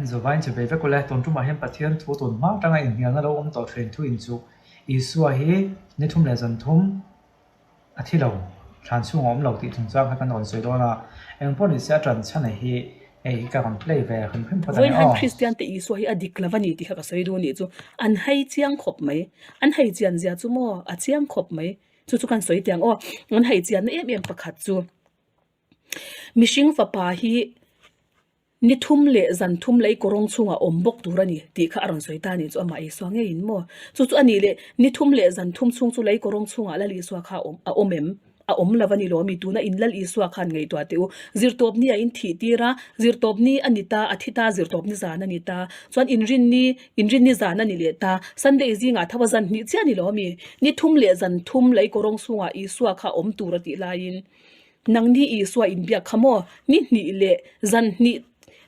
Zavain che ve vek ule, tun tumah hian Pathian thu tun hma atanga inhnialna lo awm tawh thin thu inchuh Isua hi ni thum leh zan thum a thi lo, thlan chhung a awm lo tih chungchang kha kan rawn sawi dawn a, eng pawh ni se a tan chhan hi hei hi ka rawn play ve hrim hrim phawt a ni Vawiin han aw. Kristian te Isua hi a dik lo a ni tih kha ka sawi duh a nih chu. An hei chiang khawp mai. An hei chian zia chu maw a chiang khawp mai. Chu chu kan sawi tiang aw. An hei chianna em em pakhat chu mihring fapa hi Ni thum leh zan thum lei kawrawng chhungah awm bawk tur a ni tih kha a rawn sawi ta a nih chu amah Isua ngeiin maw? Chu chu a nih leh ni thum leh zan thum chhung chu lei kawrawng chhungah Lal Isua kha a awm em? A awm lo a ni lo a mi? Tuna in Lal Isua khan ngaihtuah teh u. Zirtawp ni a in thih tir a, zirtawp ni a ni ta, a thi ta, zirtawp ni zan a ni ta. Chuan inrinni, inrinni zan a ni leh ta. Sunday zingah tho a zan hnih chiah a ni lo a mi? Ni thum leh zan thum lei kawrawng chhungah Isua kha awm tur a tih laiin Nangni Isua inbiak kha maw? Ni hnih leh zan hnih,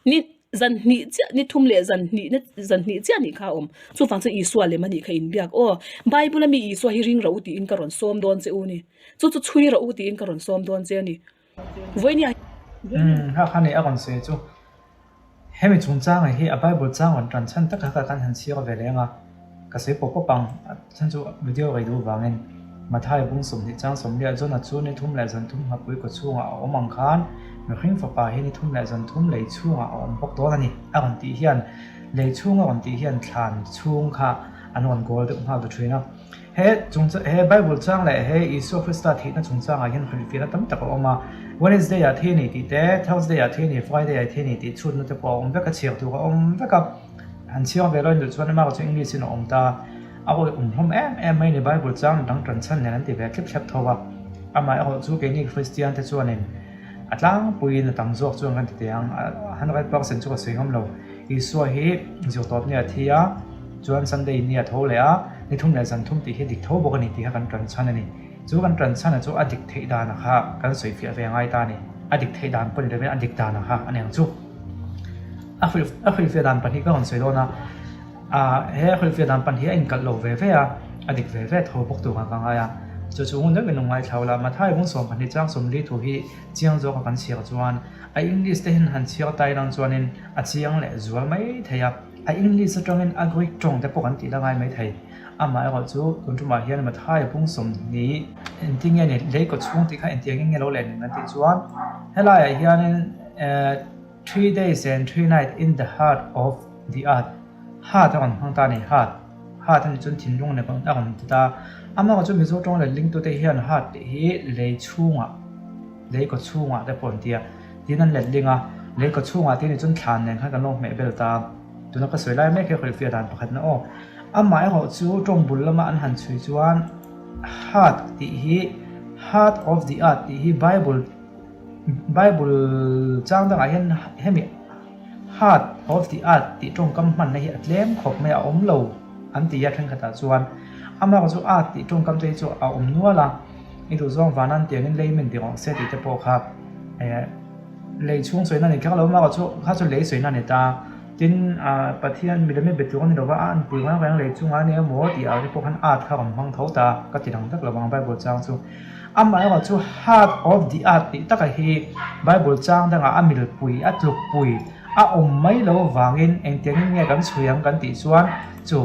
ni zan hnih chiah, ni thum leh zan hnih na zan hnih chiah nih kha a awm. Chuvang chuan Isua lem a nih kha inbiak. Aw, Bible a mi Isua hi ring rawh u tiin ka rawn sawm dawn che u ni. Chu chu chhui rawh u tiin ka rawn sawm dawn che a ni. Vawinia. Umm, ha kha nei a rawn sawi chu. Hemi chungchanga hi a Bible chang rawn tan chhan tak kha kan han chhiar ve leng a, ka sawi pawp pawp ang, a chhan chu video rei duh vangin. Mathai bung 20 chang 40 Jona chu ni thum leh zan thum nghapui kaw chhungah a awm ang khan mihring fapa hi ni thum leh zan thum lei chhungah a awm bawk dawn a ni a rawn tih hian lei chhung a rawn tih hian thlan chhung kha an rawn goal deuh nghal ta thin a. He chungchang he Bible chang leh he Isua Krista thihna chungchangah hian hrilhfiahna tam tak a awm a. Wednesday ah thi a ni tih te, Thursday ah thi a ni, Friday ah thi a ni tih chhutna te pawh a awm vek a, chhiar tur a awm vek a. Han chhiar ve lo in duh chuan amah chu English in a awm ta. A awi awm hlawm em em mai a ni Bible chang dang tan chhan nen an ti ve thlep thlep tho a. Amaherawhchu chu keini Kristian te chuanin a tlangpuiin a tam zawk chuan kan ti teh ang. 100% chu ka sawi ngam lo. Isua hi zirtawp ni a thi a, chuan Sunday ni a tho leh a, ni thum leh zan thum tih hi dik tho bawk a ni tih kha kan tan chhan a ni. Chu kan tan chhan a chu a dik theih dan a kha kan sawi fiah ve ngai ta a ni. A dik theih dan pawh ni lovin a dik dan a kha a ni ang chu. A hrilh a hrilhfiah dan pahnih ka rawn sawi dawn a, ah he a hrilhfiah dan pahnih a inkalh lo ve ve a, a dik ve ve tho bawk tur ah ka ngai a. Chu chu ngun deuhin lo ngaithla ula, Mathai bung 12 chang 40 thu hi chiang zawka kan chhiar chuan a English te hian han chhiar tai lang chuanin a chiang leh zual mai thei a, a English atangin a Greek tawng te pawh kan tih la ngai mai thei. Amaherawh chu tun tumah hian Mathai bung 20 engtin nge ni lei kaw chhung tih kha engtiang in nge lo leh ning an tih chuan helaiah hianin eh three days and three night in the heart of the earth heart a rawn hmang ta a ni heart heart a nih chuan thinlung a rawn ti ta. Amaherawh chu Mizo tawng leh lingtute hian heart tih hi lei chhungah Lei kaw chhungah te pawh an ti a, tin an let ling a, lei kaw chhungah te ni chuan thlan nen khan kan lo hmeh bel ta a, tuna ka sawi lai mek hi hrilhfiah dan pakhat na aw. Amah erawh chu tawng bul lama an han chhui chuan heart tih hi heart of the earth tih hi bible bible chang dangah hian hemi heart of the earth tih tawngkam hmanna hi a tlem khawp mai a awm lo an ti a thenkhatah chuan amah erawh chu earth tih tawngkam te hi chu a awm nual a. I duh zawng van an tiangin lei min ti rawh se tih te pawh kha eh lei chhung sawina a ni kher lo a chu kha chu lei sawina a ni ta. Tin ah Pathian milem hi be tur a ni lo va a anpui reng reng lei chungah a ni emaw tih ah te pawh khan art kha a rawn hmang tho ta ka ti dang vek lo ang Bible chang chu. Amaherawh chu heart of the earth tih taka hi Bible chang dangah a milpui a tlukpui a awm mai lo vangin engtiangin nge kan chhui ang kan tih chuan chu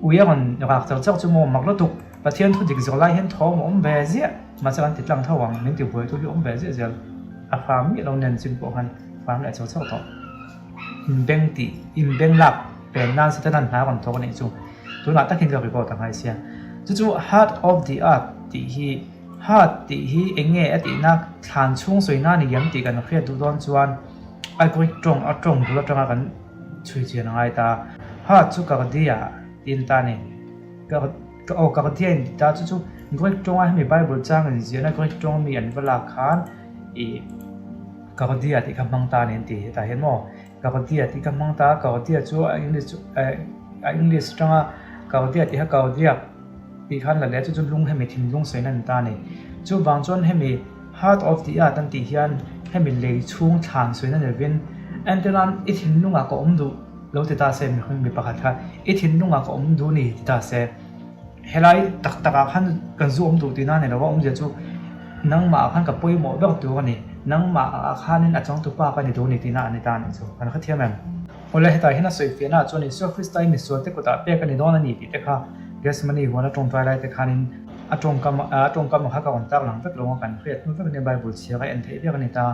Ui a rawn rak char char chu maw mak lutuk. Pathian thu dik zawh lai hian thawm a awm ve ziah. Mahse kan ti tlang tho ang, min ti buai tu hi awm ve ziah zel. A hram miah lo nen chin pawh khan hram leh char char tawh. Inbeng tih, inbeng lak pen nan Satanan hna a rawn thawk a nih chu. Tunah takin ka record a ngai sia. Chu chu heart of the earth tih hi, heart tih hi eng nge a tihna thlan chhung sawi na a ni em tih kan hriat duh dawn chuan a Greek tawng a tawng bul atanga kan chhui chian a ngai ta. Heart chu Kardia tiin ta a ni. Ka ka aw Kardia in ti ta chu chu Greek tawnga hemi Bible chang in ziahna Greek tawng mi an va lak khan ih Kardia tih kha hmang ta a ni an ti hetah hian maw Kardia tih kha hmang ta a Kardia chu a English chu eh a English tanga Kardia tih kha Kardiak tih khan la leh a chu chu lung hemi thinlung sawina a ni ta a ni. Chuvang chuan hemi Heart of the earth an tih hian hemi lei chhung thlan sawina ni lovin entirnan i thinlungah ka awm duh lo ti ta se mihring mi pakhat kha i thinlungah ka awm duh ni ti ta se helai tak takah khan kan zu awm duh tihna a ni lo a awmzia chu nangmah ah khan ka pawimawh ber tur a ni nangmah ah khanin a changtupa ka ni duh ni tihna a ni ta a nih chu kan hrethiam em? Awle, hetah hian a sawi fiahnaah chuan Isua Krista hi misualte kutah pek a ni dawn a ni tih te kha Gethsemane huana tawngtai lai te khanin a tawngkam a tawngkam ang kha ka rawn tak lang vek lo a, kan hriat hnu vek ania Bible chhiar a en theih vek a ni ta.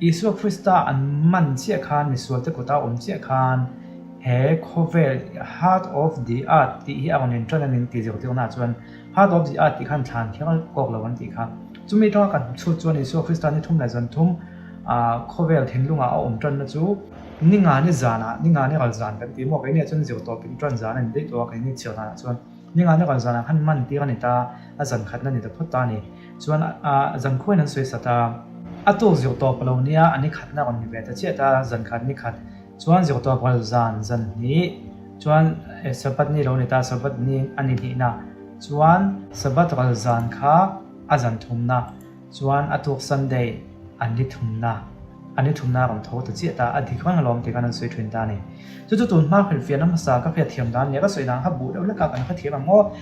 Isua Krista an man chiah khan misualte kuta awm chiah khan he khawvel heart of the earth tih hi a rawn intan a ni tih zirtirnaah chuan Heart of the earth tih khan thlan kher kawk lo an tih kha. Chumi atanga kan chhut chuan Isua Krista ni thum leh zan thum khawvel thinlungah a awm tanna chu ni nga ni zanah, ni nga ni ral zan kan ti maw? Keini ah chuan zir tawp in tan zan a ni daih tawh a, keini chhiar danah chuan ni nga ni ral zanah khan man tir a ni ta, a zan khatna ni ta phawt ta a ni. Chuan zan khuain an sawi sat a, a tuk zir tawp lo nia a ni khatna rawn ni ve ta chiah ta, zan khat ni khat Chuan zirtawp ral zan zan hnih chuan Sabbath ni lo ni ta, Sabbath ni a ni hnihna chuan Sabbath ral zan kha a zan thumna chuan a tuk Sunday a ni thumna a ni thumna a rawn tho ta chiah ta, a dik reng alawm tih khan an sawi thin ta a ni. Chu chu tun hma hrilhfiahna hmasa ka hriatthiam dan leh ka sawi dan kha buh deuh hlek a kan hrethiam ang aw.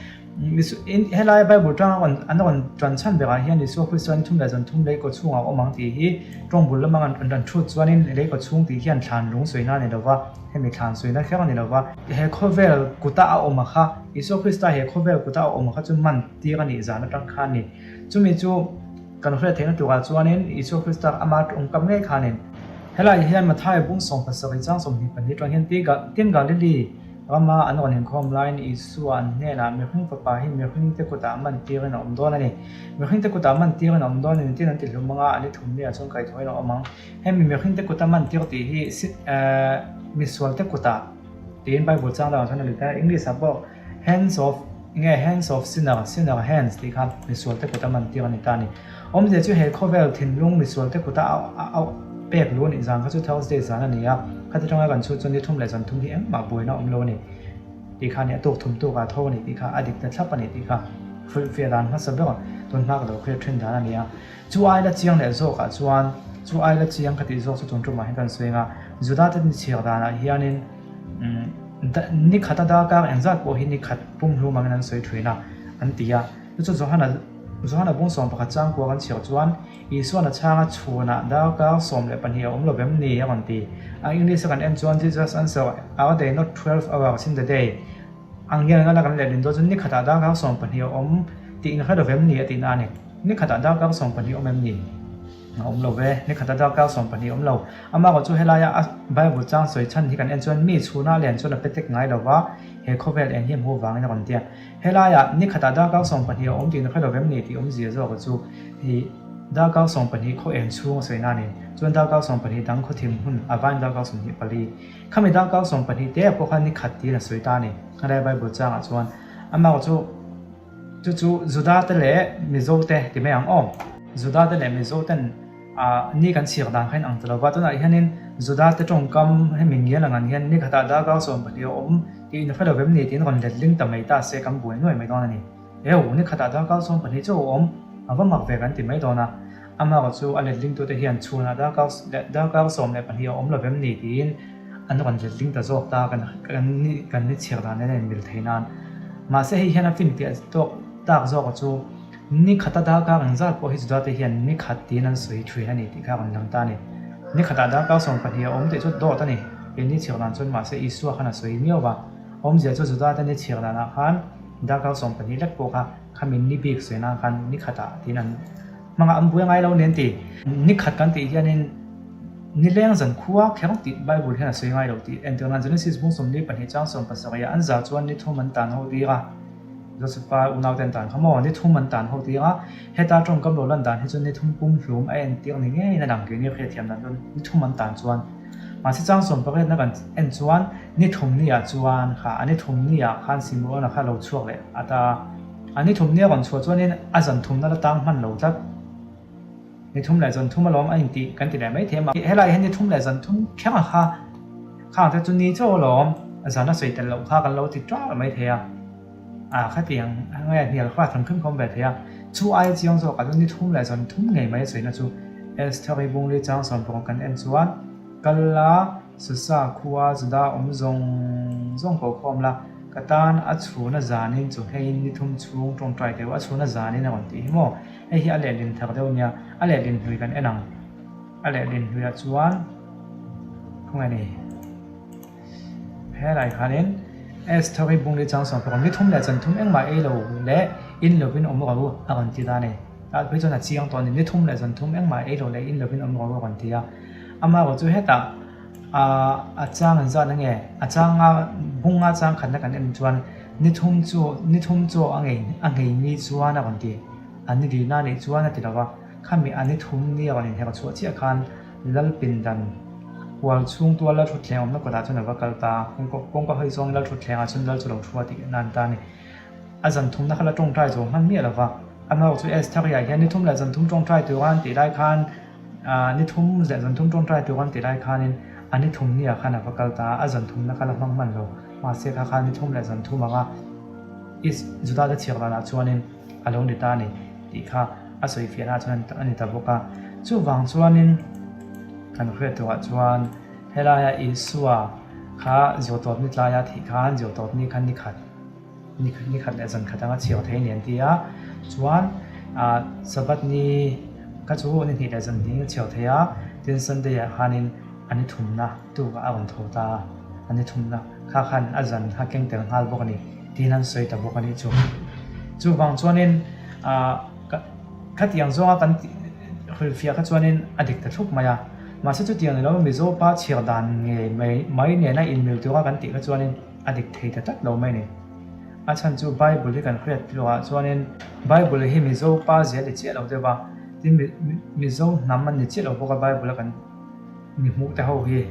Helai Bible tanga an rawn tan chhan berah hian Isua Krista ni thum leh zan thum lei kaw chhungah a awm ang tih hi tawng bul lamang an rawn thut chuanin lei kaw chhung tih hian thlan lung sawina a ni lova, hemi thlan sawina kher a ni lova. He khawvel kuta a awm a kha, Isua Krista he khawvel kuta a awm a kha chu man tir a nih zan atang khan ni. Chumi chu kan hriat theihna turah chuanin Isua Krista ama tawngkam ngei khanin. Helai hian Matthai bung 17 chang 22 atang hian Tin Galili Rama an rawn inkhawm laiin Isua an hnenah mihring fapa hi mihringte kutah man tirin a awm dawn a ni. Mihringte kutah man tirin a awm dawn a ni tiin an ti hlum ang a, an i thum ni ah chuan kaihthawhin a awm ang. Hemi mihringte kuta man tir tih hi misualte kutah tiin Bible chang dangah chuan a lut a, English ah pawh hands of nge hands of sinner, sinner hands tih kha misualte kuta man tir a ni ta a ni. Awmzia chu he khawvel thinlung misualte kuta a pek luh a nih zan kha chu Thursday zan a ni a, khati tanga kan chhut chuan ni thum leh zan thum hi engmah buaina a awm lo a ni tih kha a ni, a tuk thum tuk ah tho a ni tih kha a dik ta thlap a ni tih kha hrilhfiah dan hmasa ber tun hma ka lo hriat thin dan a ni a. Chu aila chiang leh zawk ah chuan chu aila chiang ka tih zawk chu tun tumah hian kan sawi ang a, Juda te ni chhiar danah hianin ni khata darkar engzat pawh hi ni khat pumhlum angin an sawi thin a an ti a, chu chu Johana Johana bung 11 changkua kan chhiar chuan Isuan a chhanga chhunah darkar 12 a awm lo vem ni a rawn ti. A English a kan en chuan Jesus answered, Are they not 12 hours in the day? Ang hian ngala kan lehlin dawn chuan ni khatah darkar 12 a awm tih in hre lo vem ni a tihna a ni. Ni khatah darkar 12 awm em ni? A awm lo ve. Ni khatah darkar 12 awm lo. Amaherawhchu chu helaia a Bible chang sawi chhan hi kan en chuan mi chhunah len chuan a pe tek ngai lo va, he khawvel eng hi a hmuh vangin a rawn ti a. Helaiah ni khatah darkar 12 a awm tih na hre lo vem ni tih awmzia zawk chu hi darkar 12 khaw eng chhung a sawi na a ni. Chuan darkar 12 dang khaw thim hun a vain darkar 24. Khami darkar 12 te pawh khan ni khat tiin a sawi ta a ni. Helai Bible changah chuan amah chu chu chu Juda te leh Mizo te ti mai ang aw. Juda te leh Mizo ten ni kan chhiar dan kha in ang ta lo va. Tunah hianin Juda te tawngkam hemi ngial ang an hian ni khatah darkar 12 a awm Tih in hre lo vem ni tiin rawn let ling ta mai ta se kan buai nuai mai dawn a ni. Eu, ni khatah darkar 12 chu a awm, a va mak ve kan ti mai dawn a. Amaherawh chu a let ling tute hian chhunah darkar leh darkar 12 a awm lo vem ni tiin an rawn let ling ta zawk ta kan kan ni kan ni chhiar dan nen a inmil thei nan. Mahse hei hian a finfiah tawk tak zawk chu ni khata darkar engzat pawh hi Juda te hian ni khat tiin an sawi thin a ni tih kha a rawn lang ta a ni. Ni khatah darkar 12 a awm tih chu dawt a ni. Keini chhiar dan chuan mahse Isua khan a sawi miau va, awmzia chu Juda te ni chhiar danah khan darkar 12 lek pawh kha khami ni bik sawi nan khan ni khatah tiin an hmang a, an buai ngai lo nen ti. Ni khat kan tih hianin nileng zan khua kher tih Bible hian a sawi ngai lo tih entir nan Genesis bung 42 chang 17 ah an za chuan ni thum an tan ho tir a. Josefa unau ten tan kha maw ni thum an tan ho tir a, heta tawngkam lo lan dan hi chu ni thum pum hlum a entir ni ngeiin a lang keini hriatthiam dan chuan ni thum an tan chuan mahse chang 18 na kan en chuan ni thum ni ah chuan kha a ni thum ni ah khan Simeon-a kha lo chhuak leh at a, a ni thum ni a rawn chhuah chuanin a zan thumna la tang hman lo tlat. Ni thum leh zan thum alawm a intih kan ti leh mai thei a, helai hian ni thum leh zan thum kher ang kha khang te chu ni chauh alawm zan a sawi tel loh kha kan lo ti ṭar mai thei a, ah khatiang nge hnial kha a than khum ve thei a, chu aia chiang zawk ah chuan ni thum leh zan thum ngei mai a sawina chu Estheri Bungli chang 16 kan en chuan kal la Susa khua Juda awm zawng zawng ko khawm la ka tan a chhuna zanin chu heiin ni thum chhung tawngtai deuh a chhuna zanin a rawn tih hi maw. Hei hi a lehlin thar deuh nia, a lehlin hlui kan en ang. A lehlin hluiah chuan khawnge ni? Helai khanin Esther hi bungli chang 16 ni thum leh chan thum engmah ei lo leh in lovin awm rawh u a rawn ti ta a ni. Tah phei chuan a chiang tawh a ni, ni thum leh zan thum engmah ei lo leh in lovin awm rawh u a rawn ti a. Amaherawh chu hetah a chang an zat ange, a changa bunga chang khatna kan en chuan ni thum chu ni thum chu a ngei a ngei ni chuan a rawn ti. A ni dihna nih chuan a ti lo va, khami a ni thum ni a rawn inherh chhuah chiah khan Lalpindan hual chhung tual Lalthutthleng awmna kawtah chuan a va kal ta a, kawngka kawngka hawi zawngin Lalthutthlengah chuan Lal chu lo thu a tih nan ta a ni. A zan thumna kha la tawngtai zo hman miah lo va, amaherawh chu Estheri ah hian ni thum leh zan thum tawngtai tur a an tih lai khan ah ni thum leh zan thum tawngtai tur a an tih lai khanin a ni thum ni ah khan a va kal ta a, a zan thumna kha la hmang hman lo. Mahse kha khan ni thum leh zan thum anga Is Juda te chhiar danah chuanin a lo ni ta a ni tih kha a sawi fiahna chuan a ni ta bawk a. Chuvang chuanin kan hriat turah chuan helaia Isua kha ziotawp ni tlaia thih khan ziotawp ni khan ni khat ni khat leh zan khat anga chhiar thei a ni an ti a. Chuan ah Sabbath ni kha chu ni hnih leh zan hnih a chhiar thei a, tin Sunday ah khanin a ni thumna tukah a rawn tho ta a, a ni thumna kha khan a zan kha keng tel nghal bawk a ni. Tiin an sawi ta bawk a nih chu. Chuvang chuanin ah khatiang zawnga kan hrilhfiah kha chuanin a dik ta thlup mai a. Mahse chutiang ni lo Mizo pa chhiar dan ngei mai mai nena inmil tura kan tih kha chuanin a dik thei ta tlat lo mai a ni. A chhan chu Bible hi kan hriat tluangah chuanin Bible hi Mizo pa zia ni chiah lo deuh a, tin Mizo hnam an ni chiah lo bawk a Bible a kan mi hmuh te ho hi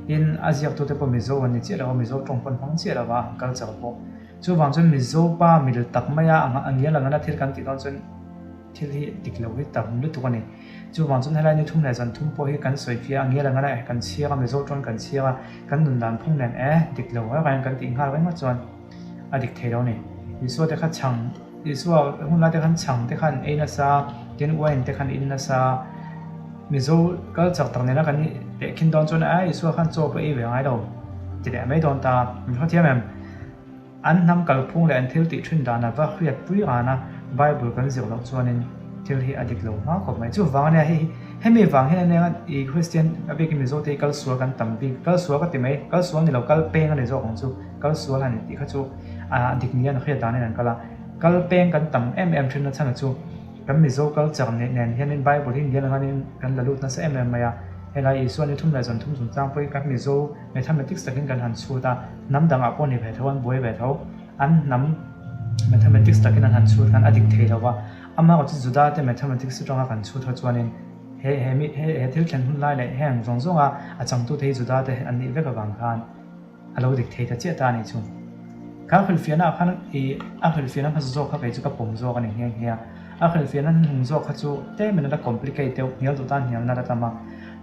tin a ziaktu te pawh Mizo an ni chiah lo a, Mizo tawng pawh an hmang chiah lo a, an culture pawh. Chuvang chuan Mizo pa mil tak maia a ngial ang ana thil kan tih dawn chuan thil hi dik lo hi tam lutuk a ni. Chuvang chuan helai ni thum leh zan thum pawh hi kan sawi fiah a, ngial ang ana kan chhiar a, Mizo tawng kan chhiar a, kan nun dan phung nen e dik lo reng reng kan tih nghal reng ngawt chuan a dik thei lo a ni. Isua te kha chhang, Isua hun lai te khan chhang te khan ei nasa, tin wine te khan in nasa, Mizo culture tak nena kan tehkhin dawn chuan a Isua khan chaw pawh ei ve ngai lo ti leh mai dawn ta. Min hrethiam em? An hnam kalphung leh an thil tih thin dana va hriat pui rana Bible kan zir loh chuanin thil hi a dik lo hma khawp mai. Chuvang ania hei hi hemi vang hian ania i Kristian a bikin Mizo te hi kal sual kan tam bik. Kal sual ka ti mai, kal sual ni lo kal peng a ni zawk ang chu. Kal sual han intih kha chu a dik nia an hriat danin an kal a. Kal peng kan tam em em thin na chhan chu Kan Mizo culture nen nen hianin Bible hi Indian angin kan la lut nasa em em mai a, helai Isua ni thum leh zan thum chungchang pawhin kan Mizo mathematics takin kan han chhut a, hnam dangah pawh ni ve tho an buai ve tho, an hnam mathematics takin an han chhut khan a dik thei lo va, amaherawh chu Juda te mathematics atanga kan chhut ho chuanin he he mi he he thil thlen hun lai leh heng zawng zawnga a changtute hi Juda te an nih vek avang khan. A lo dik thei ta chiah ta a nih chu. Kha hrilhfiahna ah khan i a hrilhfiahna hmasa zawk kha kei chu ka pawm zawk a ni nghe nghe a. A hrilhfiahna hnuhnung zawk kha chu tlem in a la complicate deuh, hnial duh tan hnialna la tam a.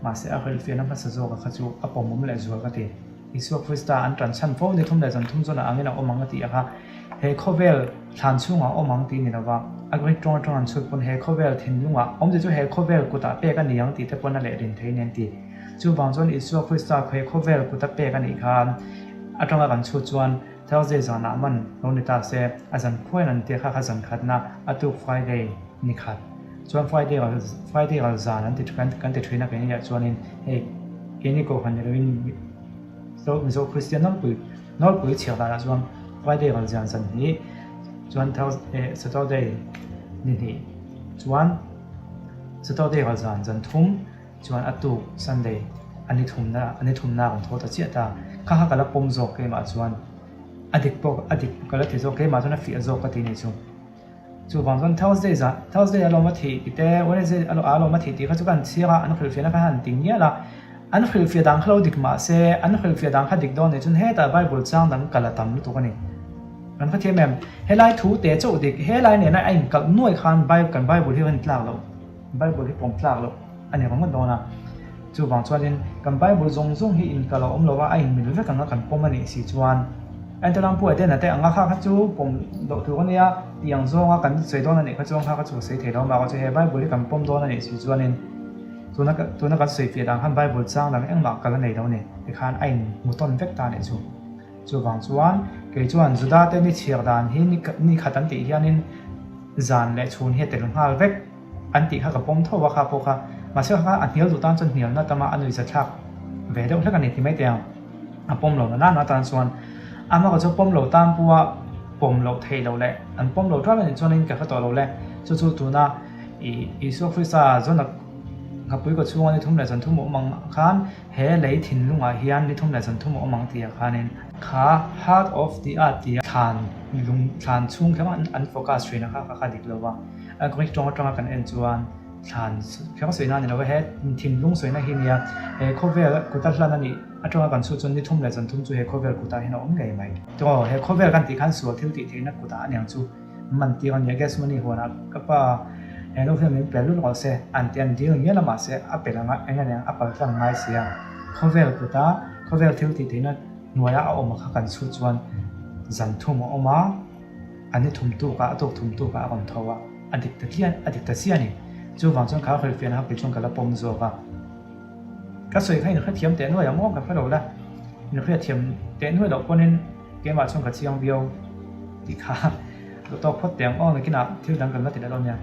Mahse a hrilhfiahna hmasa zawk ah kha chu a pawmawm leh zual ka ti. Isua Krista an tan chhan fo ni thum leh zan thum zawn ah angin a awm ang a tih a kha he khawvel thlan chhungah a awm ang tih ni lova a Greek tawng atang an chhut pawn he khawvel thinlungah awm tih chu he khawvel kutah pek a ni ang tih te pawn a lehlin thei nen ti. Chuvang chuan Isua Krista khawi khawvel kuta pek a nih khan atanga kan chhut chuan Thursday zanah man lo ni ta se, a zan khuain an tia kha kha zan khatna a tuk Friday ni khat chuan Friday ral Friday ral zan an ti kan ti thin a keini ah chuanin hei keini kohhran ni loin Mizo Kristian nawlpui nawlpui chhiar danah chuan Friday ral zan zan hnih chuan Thursday Saturday ni hnih chuan Saturday ral zan zan thum Chuan a tuk Sunday a ni thumna a ni thumna kan thaw ta chiah ta. Kha kha ka la pawm zawk keimah chuan a dik pawh a dik ka la ti zawk keimah chuan a fiah zawk ka ti ni chu. Chuvang chuan Thursday zah Thursday a lawm a thih ti te Wednesday a lawm a thih tih kha chu ka han chhiar a an hrilhfiahna kha han ti ngial a. An hrilhfiah dan kha lo dik mah se an hrilhfiah dan kha dik dawn nih chuan hetah Bible chang dang ka la tam lutuk a ni. Kan hrethiam em? Helai thu te chauh dik helai nena a inkalh nuai khan kan Bible hi a han tlak loh. Bible hi pawm tlak loh a ni ringawt dawn a, chuvang chuanin kan Bible zawng zawng hi inkal a awm lo a, a inmil vek anga kan pawm a nih si chuan Enterlampu Edena te anga kha kha chu pawm loh tur a nia tih ang zawnga kan sawi dawn a nih kha chuan kha kha chu ka sawi thei lo a, mahse he Bible hi kan pawm dawn a nih si chuanin tuna tuna kan sawi fiah dan khan Bible chang dang engmah kal a nei lo a ni tikhan a inhmu tawn vek ta a nih chu. Chuvang chuan kei chuan Juda te ni chhiar dan hi ni khat an tih hianin zan leh chhun hi a tel nghal vek. An tih kha ka pawm tho a kha pawh kha. Mahse kha a hnial duh tan chuan hnialna tama a nuihza thlak ve deuh hlek a ni ti mai teh ang. A pawm lo na nana tan chuan amaherawh chu pawm lo tan pawha pawm loh theih loh leh an pawm lo ṭual a nih chuanin ka hre tawh lo le. Chu chu tuna ih Isua Krista zawn a nghapui kaw chhunga ni thum leh zan thum a awm ang khan he lei thinlungah hian ni thum leh zan thum a awm ang tih ah khanin kha heart of the earth tih a thlan lung thlan chhung kher an focus thin a kha kha kha dik lo va. A Greek tawng atanga kan en chuan thlan kher sawina a ni lo a, he thinlung sawina hi nia he khawvel kuta hlan a nih atanga kan chhut chuan ni thum leh zan thum chu he khawvel kutah hian a awm ngei mai. Aw he khawvel kan tih khan sual thil tih theihna kutah a niang chu man tir a nia Gethsemane huanah ka pa he no hian min pe lut rawh se an ti an dil ngial a mahse a pe lang a eng a niang a pal tlang ngai sia khawvel kuta khawvel thil tih theihna hnuaia a awm kha kan chhut chuan zan thum a awm a. A ni thum tuk a, a tuk thum tuk a a rawn tho a, a dik ta chiah a dik ta chiah a ni. Chuvang chuan kha hrilhfiahna kha kei chuan ka la pawm zawk a. Ka sawi kha inhrethiam teh nuai ang maw ka hre lo la, inhriatthiam teh nuai loh pawhin keimah chuan ka chiang viau tih kha duh tawk phawt teh ang aw, nakinah thil dang kan la ti leh dawn nia.